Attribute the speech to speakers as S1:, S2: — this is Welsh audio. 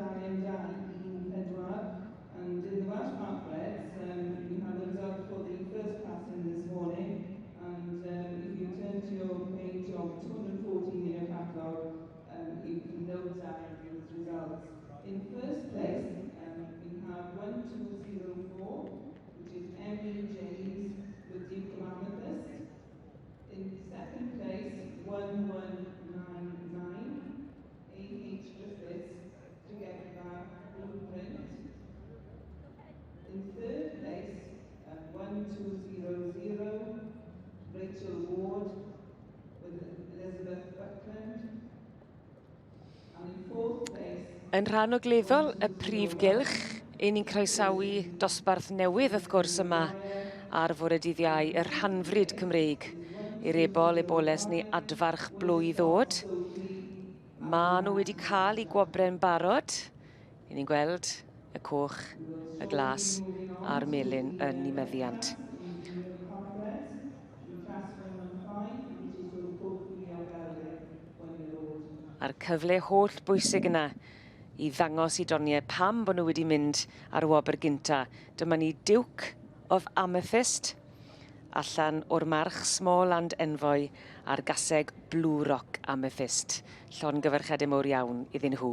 S1: dau 2 14. And in the Welsh Park-breds, we have the result for the first classing this morning. And if you turn to your page of 214 in your catalogue, you can note down those results. In first place, we have 1204, which is M.E. James with Duke of Amethyst. In second place, 1199, A.H. Griffiths, Together Blueprint. In third place, 1200, Rachel Ward with Elizabeth Buckland. And in fourth place,
S2: Yn rhan ogleddol y prif gylch, 'yn ni'n croesawu dosbarth newydd wrth gwrs yma ar fore dydd Iau, y rhanfrid Cymreig i'r ebol, eboles neu adfarch blwydd oed. Ma' nhw wedi cael eu gwobre'n barod. 'Yn ni'n gweld y coch, y glas a'r melyn yn eu meddiant.
S1: Class 115, which is for the portfolio 1 year old.
S2: A'r cyfle holl bwysig yna i ddangos eu doniau pam bod nhw wedi mynd ar y wobr gynta. Dyma ni Duke of Amethyst allan o'r march Small and Envoy a'r gaseg Blue Rock Amethyst. Llongyfarchiadau mawr iawn iddyn nhw.